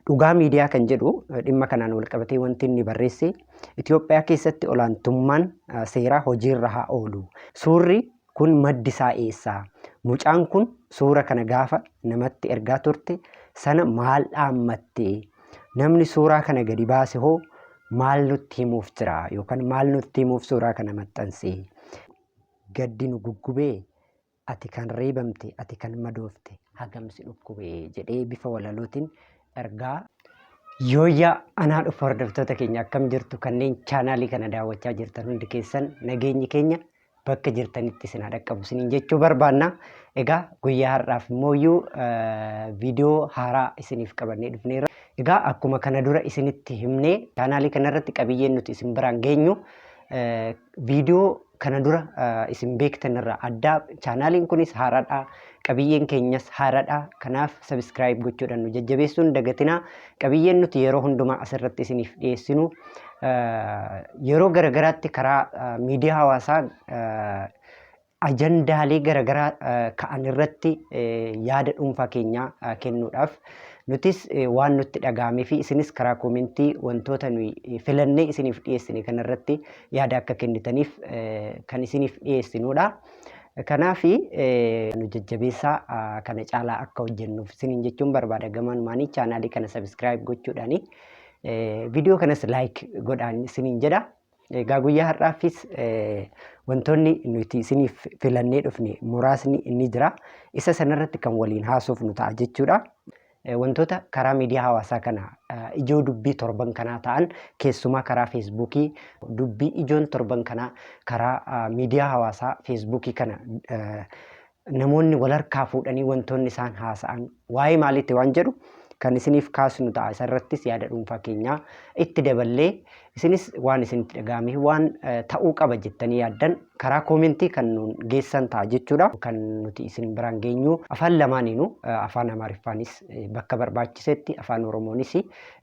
Dhugaa Miidiyaa kan jedhu dhimma kanaan walqabatee wanti inni barreesse Itoophiyaa keessatti olaantummaan seeraa hojiirra haa oolu. Suurri kun maddi isaa eessa? Mucaan kun suura kana gaafa namatti ergaa turte sana maal dhaammatte? Namni suuraa kana gadi baase hoo maal nutti himuuf jira? Yookaan maal nutti himuuf suuraa kana maxxanse? Gaddi nu guggubee ati kan reebamte, ati kan madoofte hagam si dhukkube jedhee bifa walalootiin ergaa. Yooyyaa anaa dhufu hordoftoota keenya akkam jirtu kanneen chaanaalii kana daawwachaa jirtan hundi keessan nageenyi keenya bakka jirtanitti isin haa dhaqqabu isiniin jechuu barbaanna. Egaa guyyaa har'aaf immooyyuu viidiyoo haaraa isiniif qabannee dhufneerra. Egaa akkuma kana dura isinitti himnee chaanaalii kanarratti qabiyyeen nuti isin biraan geenyu viidiyoo kana dura isin beektan irraa addaa chaanaaliin kunis haaraadha qabiyyeen keenyas haaraadha kanaaf sabiskiraayib gochuudhaan nu jajjabeessuun dagatinaa qabiyyeen nuti yeroo hundumaa asirratti isiniif dhiyeessinu yeroo garagaraatti karaa miidiyaa hawaasaa ajandaalee garagaraa ka'an irratti yaada dhuunfaa keenyaa kennuudhaaf nutis waan nutti dhaga'amee fi isinis karaa koomentii wantoota nuyi filannee isiniif dhiyeessine kanarratti yaada akka kennitaniif kan isiniif dhiyeessinudha. Kanaaf nu jajjabeessaa kana caalaa akka hojjennuuf isiniin jechuun barbaada gamanumaanii chaanaalii kana sabiskiraayib gochuudhaani viidiyoo kanas laayik godhaan isiniin jedha. Egaa guyyaa har'aafis wantoonni nuti isiniif filannee dhufne muraasni ni jira. Isa sanarratti kan waliin haasofnu ta'a jechuudha. Wantoota karaa miidiyaa hawaasaa kana ijoo dubbii torban kanaa ta'an keessumaa karaa feesbuukii dubbii ijoon torban kanaa karaa miidiyaa hawaasaa feesbuukii kana namoonni wal harkaa fuudhanii wantoonni isaan haasa'an waa'ee maaliitti waan jedhu kan isiniif kaasnu ta'a. Isarrattis yaada dhuunfaa keenyaa itti daballee isinis waan isinitti dhaga'ame waan ta'uu qaba jettanii yaaddan karaa koomentii kan nuun geessan ta'a jechuudha. Kan nuti isin biraan geenyu afaan lamaaniinuu afaan Amaariffaanis bakka barbaachisetti afaan Oromoonis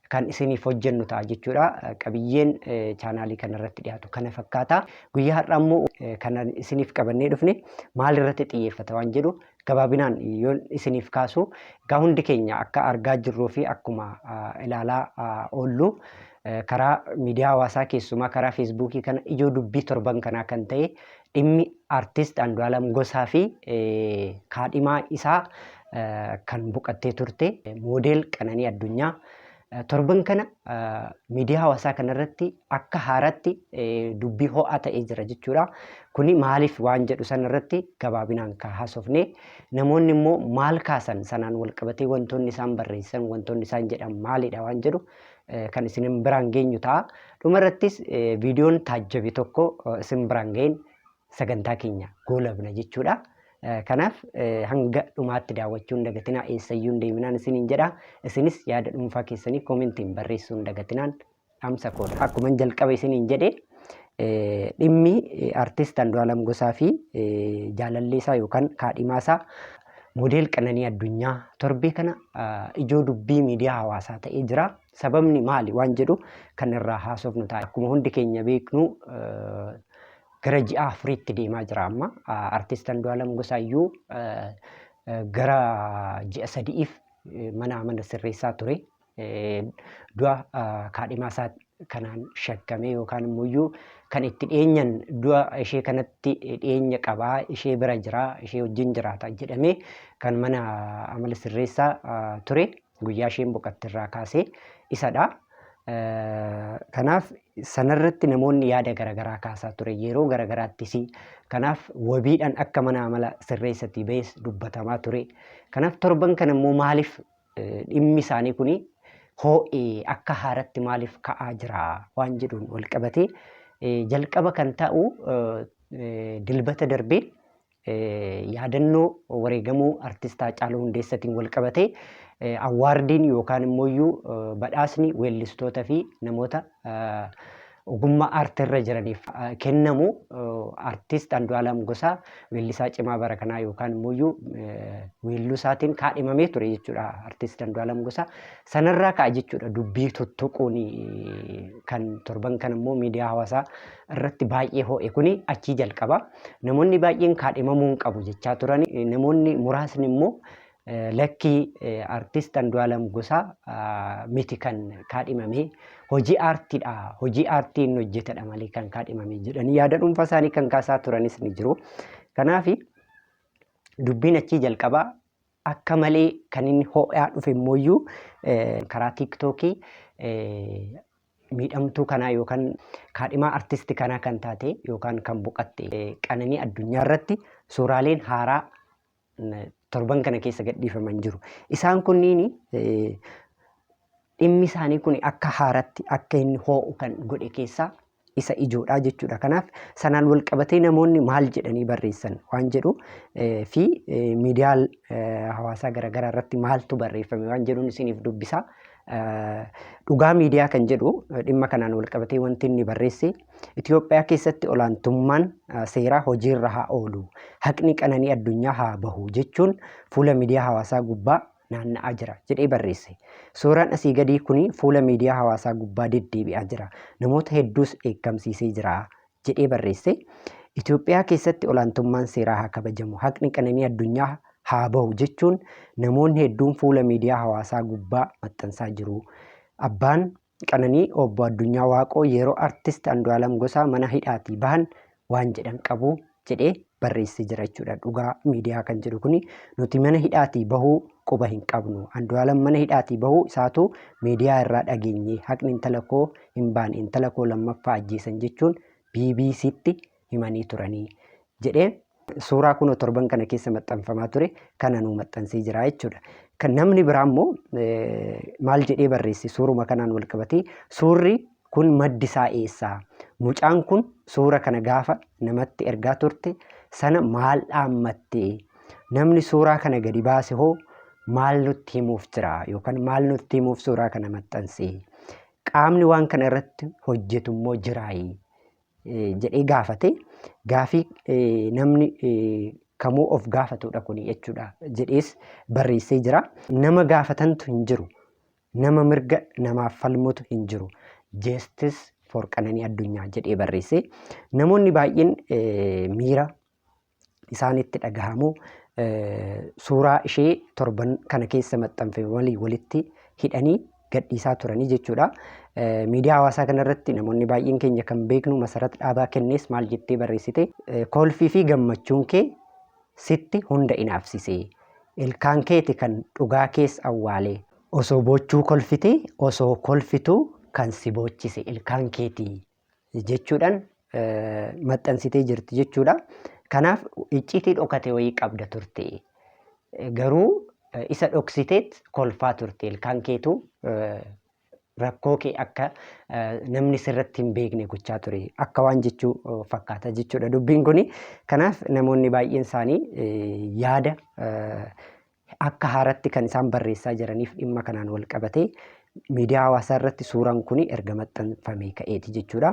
kan isiniif hojjennu ta'a jechuudha. Qabiyyeen chaanaalii kanarratti dhiyaatu kana fakkaata. Guyyaa har'aa immoo kan isiniif qabannee dhufne maal irratti xiyyeeffata waan jedhu gabaabinaan yoon isiniif kaasu egaa hundi keenya akka argaa jirruu fi akkuma ilaalaa oollu karaa miidiyaa hawaasaa keessumaa karaa feesbuukii kana ijoo dubbii torban kanaa kan ta'e dhimmi artist Andu'aalam Gosaa fi kaadhimaa isaa kan boqattee turte moodeel Qananii Addunyaa torban kana miidiyaa hawaasaa kanarratti akka haaraatti dubbii ho'aa ta'ee jira jechuudha. Kuni maaliif waan jedhu sanarratti gabaabinaan kan haasofne namoonni immoo maal kaasan sanaan walqabatee wantoonni isaan barreessan wantoonni isaan jedhan maalidha waan jedhu kan isin biraan geenyu ta'a. Dhumarrattis viidiyoon taajjabi tokko isin biraan ga'een sagantaa keenya goolabna jechuudha. Kanaaf hanga dhumaatti daawwachuu hin dagatinaa eessayyuu hin deeminaan isiniin jedha. Isinis yaada dhuunfaa keessanii koomentiin barreessuu hin dagatinaan dhaamsa koodha. Akkuman jalqaba isiniin jedhe dhimmi artist Andu'aalam Gosaa fi jaalallee isaa yookaan kaadhimaa isaa moodeel Qananii Addunyaa torbee kana ijoo dubbii miidiyaa hawaasaa ta'ee jira. Sababni maali waan jedhu kan irraa haasofnu ta'a. Akkuma hundi keenya beeknu gara ji'a afuriitti deemaa jira amma. Artist Andu'aalam Gosaayyuu gara ji'a sadi'iif mana amala sirreessaa ture. Du'a kaadhimaa isaa kanaan shakkamee yookaan immoo kan itti dhiyeenyan du'a ishee kanatti dhiyeenya qabaa ishee bira jira ishee wajjin jiraata jedhamee kan mana amala sirreessaa ture guyyaa isheen boqatte irraa kaasee isadha. Kanaaf sanarratti namoonni yaada garaagaraa kaasaa ture yeroo garaagaraattis kanaaf wabiidhaan akka mana amala sirreessatii ba'es dubbatamaa ture. Kanaaf torban kana immoo maaliif dhimmi isaanii kun hoo'ee akka haaratti maaliif ka'aa jira waan jedhuun wal qabatee jalqaba kan ta'u dilbata darbee yaadannoo wareegamuu artist Haacaaluu Hundeessatiin wal qabatee awwaardiin yookaan immoo badhaasni weellistoota fi namoota ogummaa aartii irra jiraniif kennamu artist Andu'aalam Gosaa weellisaa cimaa bara kanaa yookaan immoo weelluu isaatiin kaadhimamee ture jechuudha artist Andu'aalam Gosaa. Sanarraa ka'a jechuudha dubbii tuttuquun kan torban kana immoo miidiyaa hawaasaa irratti baay'ee ho'e kuni achii jalqaba. Namoonni baay'een kaadhimamuu hin qabu jechaa turan. Namoonni muraasni immoo Lakkii, artist Andu'aalam Gosaa miti kan kaadhimame, hojii aartiidha, hojii aartii inni hojjetedha malee kan kaadhimame jedhanii yaada dhuunfaa isaanii kan kaasaa turanis ni jiru. Kanaaf dubbiin achii jalqabaa akka malee kan inni ho'aa dhufe immooyyuu karaa tiiktookii miidhamtuu kanaa yookaan kaadhimaa artisti kanaa kan taate yookaan kan boqatte Qananii Addunyaa irratti suuraaleen haaraa torban kana keessa gadhiifaman jiru. Isaan kunniin dhimmi isaanii kun akka haaratti akka inni hoo'u kan godhe keessaa isa ijoodha jechuudha. Kanaaf sanaan wal qabatee namoonni maal jedhanii barreessan waan jedhu fi miidiyaa hawaasaa garaagaraa irratti maaltu barreeffame waan jedhuun isiniif dubbisa. Dhugaa miidiyaa kan jedhu dhimma kanaan wal qabatee wanti inni barreesse, Itoophiyaa keessatti olaantummaan seeraa hojiirra haa oolu, haqni Qananii Addunyaa haa bahu jechuun fuula miidiyaa hawaasaa gubbaa naanna'aa jira jedhee barreesse. Suuraan asii gadii kuni fuula miidiyaa hawaasaa gubbaa deddeebi'aa jira. Namoota hedduus dheekkamsiisee jira jedhee barreesse. Itoophiyaa keessatti olaantummaan seeraa haa kabajamu, haqni Qananii Addunyaa haa bahu jechuun namoonni hedduun fuula miidiyaa hawaasaa gubbaa maxxansaa jiru. Abbaan Qananii Obbo Addunyaa Waaqoo yeroo Artist Andu'aalam Gosaa mana hidhaatii bahan waan jedhan qabu jedhee barreessee jira jechuudha. Dhugaa miidiyaa kan jedhu kuni nuti mana hidhaatii bahuu quba hin qabnu. Andu'aalam mana hidhaatii bahuu isaatu miidiyaa irraa dhageenye. Haqni intala koo hin baane, intala koo lammaffaa ajjeesan jechuun BBCtti himanii turanii jedhee suuraa kunoo torban kana keessa maxxanfamaa ture kana nuu maxxansee jira jechuudha. Kan namni biraa immoo maal jedhee barreesse? Suuruma kanaan wal qabatee, suurri kun maddi isaa eessaa? Mucaan kun suura kana gaafa namatti ergaa turte sana maal dhaammatte? Namni suuraa kana gadi baase hoo maal nutti himuuf jira yookaan maal nutti himuuf suuraa kana maxxanse? Qaamni waan kana irratti hojjetu immoo jiraayi? Jedhee gaafate. Gaafii namni kamuu of gaafatudha kuni jechuudha jedhees barreessee jira. Nama gaafatantu hin jiru. Nama mirga namaaf falmutu hin jiru. Justice for Qananii Addunyaa jedhee barreesse. Namoonni baay'een miira isaanitti dhagahamu suuraa ishee torban kana keessa maxxanfame waliin walitti hidhanii gadhiisaa turanii jechuudha. Miidiyaa hawaasaa kanarratti namoonni baay'een keenya kan beeknu Masarat Dhaabaa Kennees maal jettee barreessite? Kolfii fi gammachuun kee sitti hunda inaafsise. Ilkaan keeti kan dhugaa kees awwaale. Osoo boochuu kolfite, osoo kolfituu kan si boochise ilkaan keeti jechuudhaan maxxansitee jirti jechuudha. Kanaaf icciitii dhokate wayii qabda turte. Garuu isa dhoksiteet kolfaa turte. Ilkaan keetu rakkoo kee akka namni sirratti hin beekne gochaa ture. Akka waan jechuu fakkaata jechuudha dubbiin kuni. Kanaaf namoonni baay'een isaanii yaada akka haaratti kan isaan barreessaa jiraniif dhimma kanaan wal qabatee miidiyaa hawaasaa irratti suuraan kun erga maxxanfamee ka'eeti jechuudha.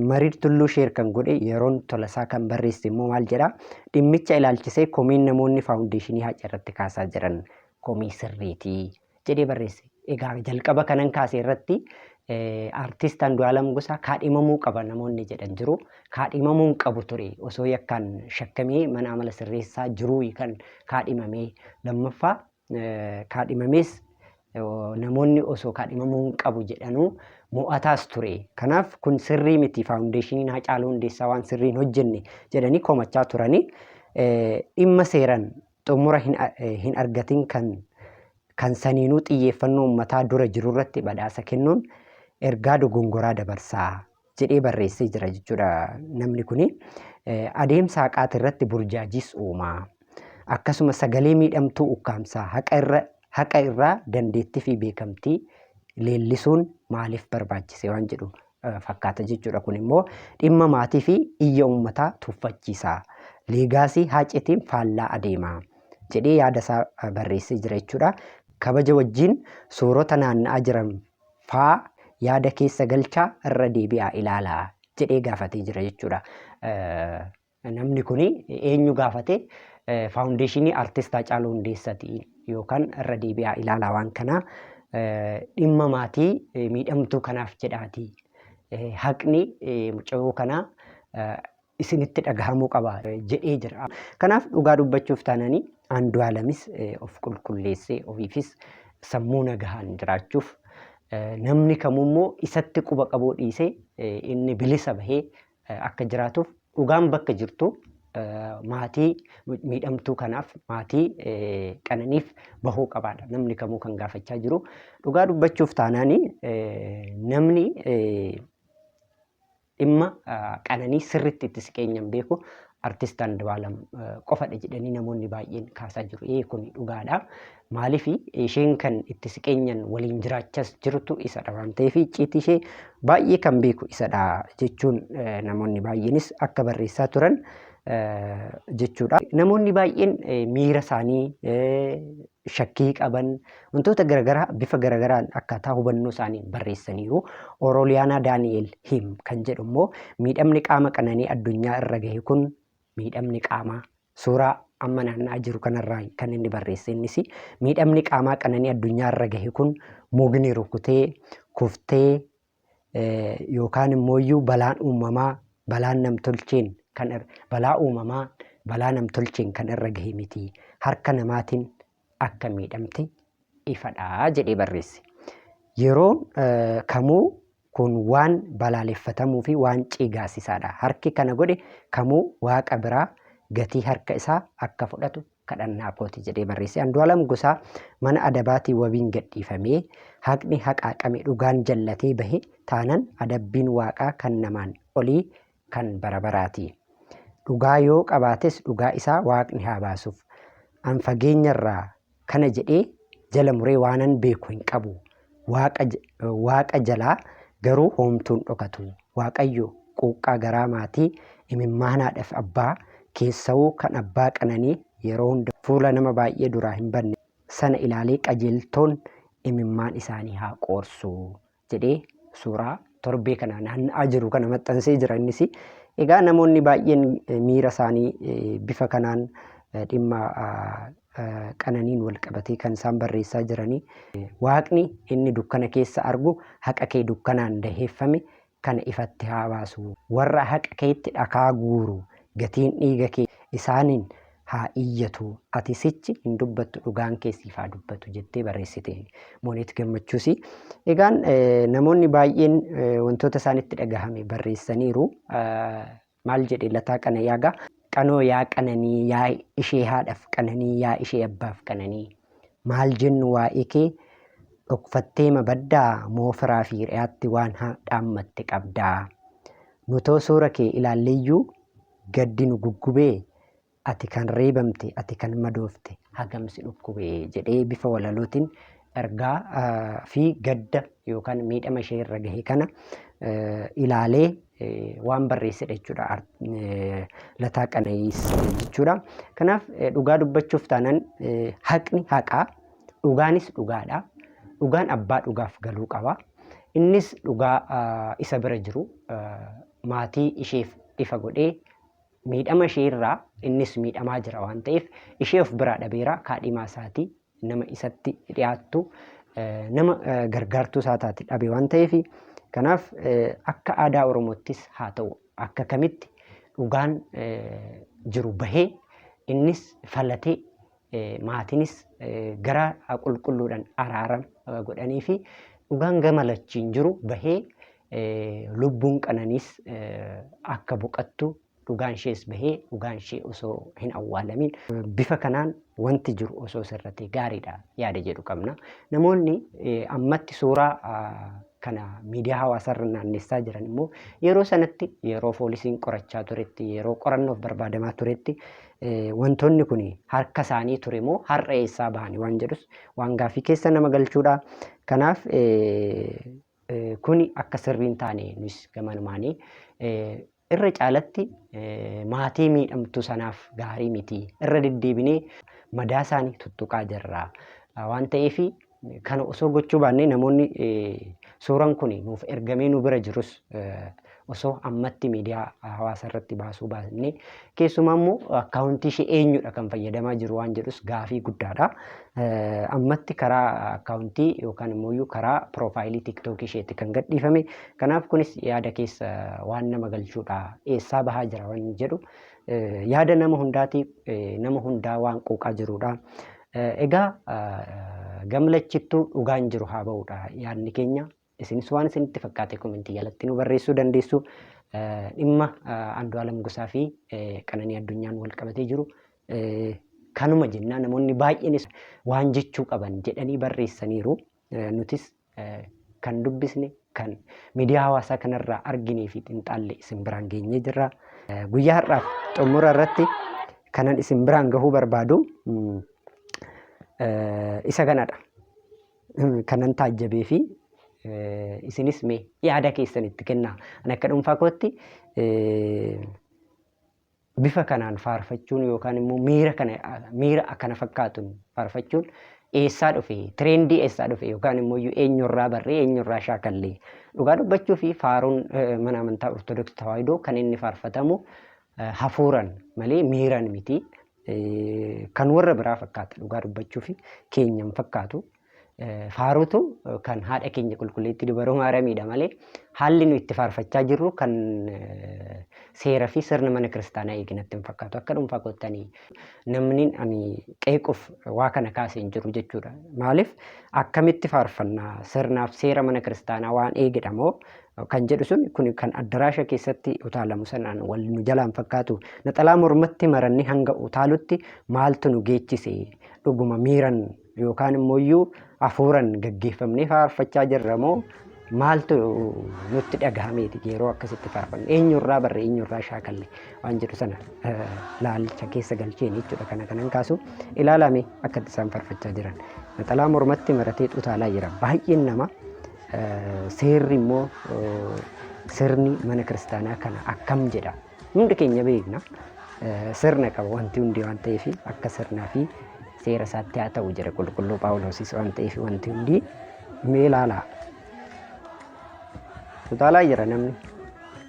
Mariir Tulluu sheer kan godhe yeroon Tolasaa kan barreesse immoo maal jedha? Dhimmicha ilaalchisee komiin namoonni faawundeeshinii Haacee irratti kaasaa jiran komii sirriiti jedhee barreesse. Egaa jalqaba kanan kaase irratti artist Andu'aalam Gosaa kaadhimamuu qaba namoonni jedhan jiru. Kaadhimamuu hin qabu ture, osoo yakkaan shakkamee mana amala sirreessaa jiruu kan kaadhimamee. Lammaffaa kaadhimamees namoonni osoo kaadhimamuu hin qabu jedhanuu mo'ataas ture. Kanaaf kun sirrii miti, faawundeeshiniin Haacaaluu Hundeessaa waan sirrii hin hojjenne jedhanii komachaa turanii, dhimma seeran xumura hin argatin kan saniinuu xiyyeeffannoo ummataa dura jirurratti badhaasa kennuun ergaa dogongoraa dabarsaa jedhee barreessee jira jechuudha namni kuni. Adeemsa haqaati irratti burjaajiis uumaa. Akkasuma sagalee miidhamtuu ukkaamsaa, haqa irraa dandeettii fi beekamtii leellisuun maaliif barbaachise waan jedhu fakkaata jechuudha. Kun immoo dhimma maatii fi iyya uummataa tuffachiisa. Leegaasii Haaceetiin faallaa adeema jedhee yaada isaa barreessee jira jechuudha. Kabaja wajjin suurota naanna'aa jiran faa yaada keessa galchaa irra deebi'aa ilaalaa jedhee gaafatee jira jechuudha. Namni kun eenyu gaafate? Faawundeeshinii Artist Haacaaluu Hundeessaati yookaan irra deebi'aa ilaalaa waan kana, dhimma maatii miidhamtuu kanaaf jedhaati. Haqni mucayyoo kanaa isinitti dhagahamuu qaba jedhee jira. Kanaaf dhugaa dubbachuuf taananii Andu'aalamis of qulqulleessee ofiifis sammuu nagahaan jiraachuuf namni kamuu isatti quba qabuu dhiisee inni bilisa bahee akka jiraatuuf dhugaan bakka jirtu maatii miidhamtuu kanaaf maatii Qananiif bahuu qabaadha. Namni kamuu kan gaafachaa jiru. Dhugaa dubbachuuf taanaani namni dhimma Qananii sirriitti itti siqeenyaan beeku artist Andu'aalam qofadha jedhanii namoonni baay'een kaasaa jiru. Ee kun dhugaadha. Maaliif isheen kan itti siqeenyaan waliin jiraachas jirtu isadha waan ta'eef icciitii ishee baay'ee kan beeku isadha jechuun namoonni baay'eenis akka barreessaa turan jechuudha. Namoonni baay'een miira isaanii shakkii qaban wantoota garaagaraa bifa garaagaraan akkaataa hubannoo isaanii barreessaniiru. Orooliyaanaa Daani'el Him kan jedhu immoo miidhamni qaama Qananii addunyaa irra gahe kun miidhamni qaamaa suuraa amma naanna'aa jiru kanarraa kan inni barreesse innis miidhamni qaamaa Qananii addunyaa irra gahe kun mugni rukutee kuftee yookaan immoo balaan uumamaa balaan namtolcheen kan balaa uumamaa balaa namtolcheen kan irra gahe miti harka namaatiin akka miidhamte ifadha jedhee barreesse. Yeroo kamuu kun waan balaaleffatamuu fi waan ciigaasisaadha. Harki kana godhe kamuu waaqa biraa gatii harka isaa akka fudhatu kadhannaa kooti jedhee barreesse. Andu'aalam Gosaa mana adabaatii wabiin gadhiifamee haqni haqaaqame dhugaan jallatee bahe taanan adabbiin waaqaa kan namaan olii kan bara baraati. Dhugaa yoo qabaates dhugaa isaa waaqni haa baasuuf. An fageenyarraa kana jedhee jala muree waanan beeku hin qabu. Waaqa jalaa garuu hoomtuun dhokatu. Waaqayyo quuqqaa garaa maatii imimmaan haadhaaf abbaa keessawuu kan abbaa Qananii yeroo hunda fuula nama baay'ee duraa hin banne sana ilaalee qajeeltoon imimmaan isaanii haa qoorsu jedhee suuraa torbee kana naanna'aa jiru kana maxxansee jira innis. Egaa namoonni baay'een miira isaanii bifa kanaan dhimma Qananiin wal qabatee kan isaan barreessaa jiranii. Waaqni inni dukkana keessa argu haqa kee dukkanaan daheeffame kana ifatti haa baasu. Warra haqa keetti dhakaa guuru gatiin dhiiga kee isaaniin haa iyyatu. Ati sichi hin dubbattu dhugaan kee siif haa dubbatu jettee barreessite Mooneet Gammachuusi. Egaan namoonni baay'een wantoota isaanitti dhagahame barreessaniiru. Maal jedhe Lataa Qana'ii gaa? Qanoo yaa Qananii yaa ishee haadhaaf Qananii yaa ishee abbaaf Qananii. Maal jennu waa'ee kee dhokfatteema baddaa moo firaa fi hiriyaatti waan dhaammatte qabdaa. Nutoo suura kee ilaalleeyyuu gaddi nu guggubee ati kan reebamte ati kan madoofte hagam si dhukkube jedhee bifa walalootiin ergaa fi gadda yookaan miidhama ishee irra gahe kana ilaalee waan barreessedha jechuudha. Lataa Qana'iis jechuudha. Kanaaf dhugaa dubbachuuf taanaan haqni haqaa dhugaanis dhugaadha. Dhugaan abbaa dhugaaf galuu qaba. Innis dhugaa isa bira jiru maatii isheef ifa godhee miidhama ishee irraa innis miidhamaa jira waan ta'eef ishee of biraa dhabeera kaadhimaa isaatii nama isatti dhiyaattu nama gargaartuu isaa taate dhabe waan ta'eef kanaaf akka aadaa Oromoottis haa ta'u akka kamitti dhugaan jiru bahee innis falatee maatiinis gara qulqulluudhaan araara godhanii fi dhugaan gama lachiin jiru bahee lubbuun Qananiis akka boqattu dhugaan ishees bahee dhugaan ishee osoo hin awwaalamiin bifa kanaan wanti jiru osoo sirratee gaariidha yaada jedhu qabna. Namoonni ammatti suuraa kana miidiyaa hawaasaarra naannessaa jiran immoo yeroo sanatti yeroo poolisiin qorachaa turetti yeroo qorannoof barbaadamaa turetti wantoonni kun harka isaanii ture moo har'a eessaa bahani waan jedhus waan gaaffii keessa nama galchuudha. Kanaaf kuni akka sirrii hin taane nus gamanumaanii irra caalatti maatii miidhamtu sanaaf gaarii miti. Irra deddeebinee madaa isaanii tuttuqaa jirra. Waan ta'eef kana osoo gochuu baannee namoonni suuraan kun nuuf ergamee nu bira jirus osoo ammatti miidiyaa hawaasa irratti baasuu baannee keessumaa immoo akkaawuntii ishee eenyudha kan fayyadamaa jiru waan jedhus gaafii guddaadha. Ammatti karaa akkaawuntii yookaan immoo karaa piroofaayilii tiiktookii isheetti kan gadhiifame. Kanaaf kunis yaada keessa waan nama galchuudha. Eessaa bahaa jira waan jedhu yaada nama hundaati, nama hundaa waan quuqaa jirudha. Egaa gamlachittuu dhugaan jiru haa ba'uudha yaadni keenya. Isinis waan isinitti fakkaate komentii jalatti nu barreessuu dandeessu. Dhimma Andu'aalam Gosaa fi Qananii Addunyaan wal qabatee jiru kanuma jennaa namoonni baay'eenis waan jechuu qaban jedhanii barreessaniiru. Nutis kan dubbisne kan miidiyaa hawaasaa kanarraa arginee fi xinxaalle isin biraan geenyee jirra. Guyyaa har'aaf xumura irratti kanan isin biraan gahuu barbaadu isa kanadha. Kanan taajjabee fi isinis mee yaada keessan itti kennaa. Ani akka dhuunfaa kootti bifa kanaan faarfachuun yookaan immoo miira kana miira akkana fakkaatuun faarfachuun eessaa dhufe, tireendii eessaa dhufe yookaan immoo iyyuu eenyurraa barree, eenyurraa shaakallee? Dhugaa dubbachuu fi faaruun mana amantaa Ortodoksii Tawaahidoo kan inni faarfatamu hafuuran malee miiran miti. Kan warra biraa fakkaata, dhugaa dubbachuu fi keenya hin fakkaatu. Faaruutu kan haadha keenya qulqulleettii dubaroo Maariyaamiidha malee haalli nu itti faarfachaa jirru kan seera fi sirna mana kiristaanaa eeginatti hin fakkaatu. Akka dhuunfaa koottanii namni ani qeequuf waa kana kaasee hin jiru jechuudha. Maaliif akkamitti faarfannaa sirnaaf seera mana kiristaanaa waan eegedha moo kan jedhu sun kun kan addaraasha keessatti utaalamu sanaan wal nu jalaan fakkaatu. Naxalaa mormatti maranni hanga utaalutti maaltu nu geechise? Dhuguma miiran yookaan immoo iyyuu hafuuran gaggeeffamnee faarfachaa jirra moo maaltu nutti dhagahameeti yeroo akkasitti faarfannu? Eenyurraa barre, eenyurraa shaakalle waan jedhu sana laalcha keessa galcheen jechuudha. Kana kanan kaasu ilaalame akkatti isaan faarfachaa jiran naxalaa mormatti maratee utaalaa jira baay'een nama. Seerri immoo sirni mana kiristaanaa kana akkam jedha? Hundi keenya beekna, sirna qaba wanti hundi waan ta'eef akka sirnaa fi seera isaatti haa ta'u jedha qulqulluu Phaawulosis waan ta'eef wanti hundi. Mee ilaalaa, utaalaa jira namni.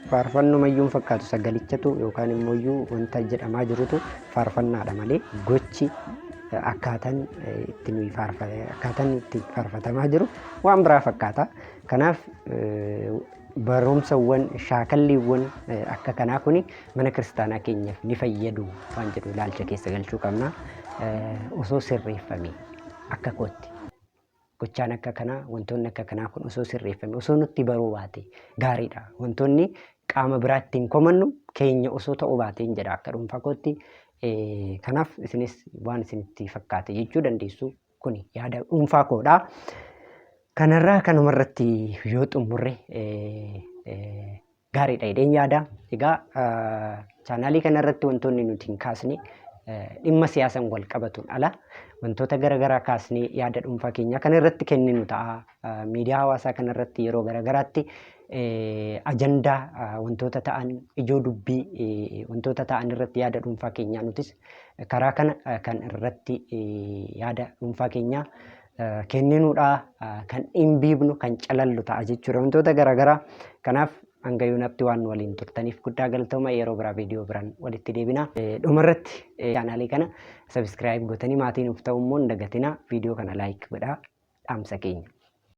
Faarfannumayyuu hin fakkaatu, sagalichatu yookaan immoo iyyuu wanta jedhamaa jirutu faarfannaadha malee gochi akkaataan itti nuyi akkaataan itti faarfatamaa jiru waan biraa fakkaata. Kanaaf barumsawwan shaakalliiwwan akka kanaa kuni mana kiristaanaa keenyaaf ni fayyadu waan jedhu ilaalcha keessa galchuu qabna. Osoo sirreeffame akka kootti gochaan akka kanaa, wantoonni akka kanaa kun osoo sirreeffame, osoo nutti baruu baate gaariidha. Wantoonni qaama biraa ittiin komannu keenya osoo ta'uu baate hin jedha akka dhuunfaa kootti. Kanaaf isinis waan isinitti fakkaate jechuu dandeessu, kuni yaada dhuunfaa koodha. Kanarraa kanumarratti yoo xumurre gaariidha jedheen yaada. Egaa chaanaalii kanarratti wantoonni nuti hin kaasne dhimma siyaasaan wal qabatuun ala wantoota garaagaraa kaasnee yaada dhuunfaa keenyaa kan irratti kenninu ta'a. Miidiyaa hawaasaa kanarratti yeroo garaagaraatti ajandaa wantoota ta'an, ijoo dubbii wantoota ta'an irratti yaada dhuunfaa keenyaa nutis karaa kana kan irratti yaada dhuunfaa keenyaa kenninuudha, kan dhimbiibnu, kan calallu ta'a jechuudha wantoota garaagaraa. Kanaaf hanga yoonatti waan waliin turtaniif guddaa galatooma. Yeroo biraa viidiyoo biraan walitti deebina. Dhumarratti chaanaalii kana subscribe gootanii maatii nuuf ta'uu immoo hin dagatinaa. Viidiyoo kana like godhaa, dhaamsa keenya.